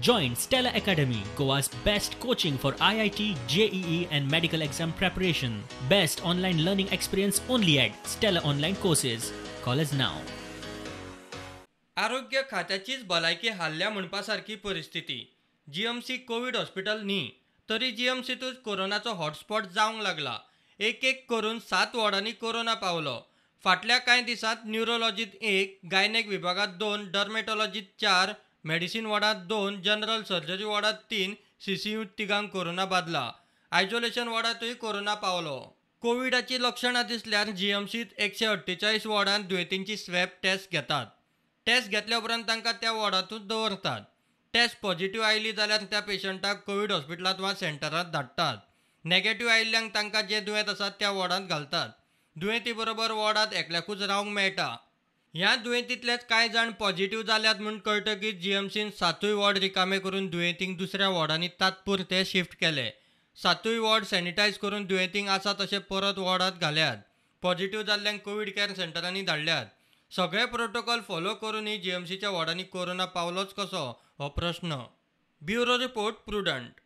Join Stella Academy, Goa's best coaching for IIT, JEE and medical exam preparation. Best online learning experience only at Stella Online Courses. Call us now. आरोग्य खात्याचीच भलायकी हाल्ल्या म्हणपा सारकी परिस्थिती. GMC Covid hospital न्ही तरी जीएमसीतूच कोरोनाचो hotspot जावंक लागला. एक एक करून 7 वॉर्डांनी कोरोना पावलो. फाटल्या कांय दिसांत न्युरोलॉजींत 1, गायनेक विभागांत 2, डर्मेटॉलॉजींत 4, मेडिसीन वॉर्डांत 2, जनरल सर्जरी वॉर्डांत 3, सीसीयूंत 3 कोरोना बादला. आयसोलेशन वॉर्डांतूय कोरोना पावलो. कोविडाची लक्षणां दिसल्यार जीएमसीत 148 वॉर्डांत दुयेंतींची स्वॅब टेस्ट घेतात. टेस्ट घेतल्या उपरांत तांकां त्या वॉर्डांतूच दवरतात. टेस्ट पॉझिटिव्ह आयली जाल्यार त्या पेशंटाक कोवीड हॉस्पिटलांत वा सेंटरांत धाडटात. नॅगेटिव्ह आयिल्ल्यांक तांकां जे दुयेंत आसात त्या वॉर्डांत घालतात. दुयेंती बरोबर वॉर्डांत एकल्याकूच रावंक मेळटा. ह्या दुयेंतींतलेच कांय जाण पॉझिटिव्ह जाल्यात म्हूण कळटकीच जीएमसीन 7 वॉर्ड रिकामे करून दुयेंतींक दुसऱ्या वॉर्डांनी तात्पुरते शिफ्ट केले. 7 वॉर्ड सॅनिटायज करून दुयेंतींक आसा तशे परत वॉर्डांत घाल्यात. पॉझिटिव्ह जाल्ल्यांक कोवीड कॅर सेंटरांनी धाडल्यात. सगळे प्रोटोकॉल फॉलो करूनय जीएमसीच्या वॉर्डांनी कोरोना पावलोच कसो हो प्रश्न. Bureau report, Prudent.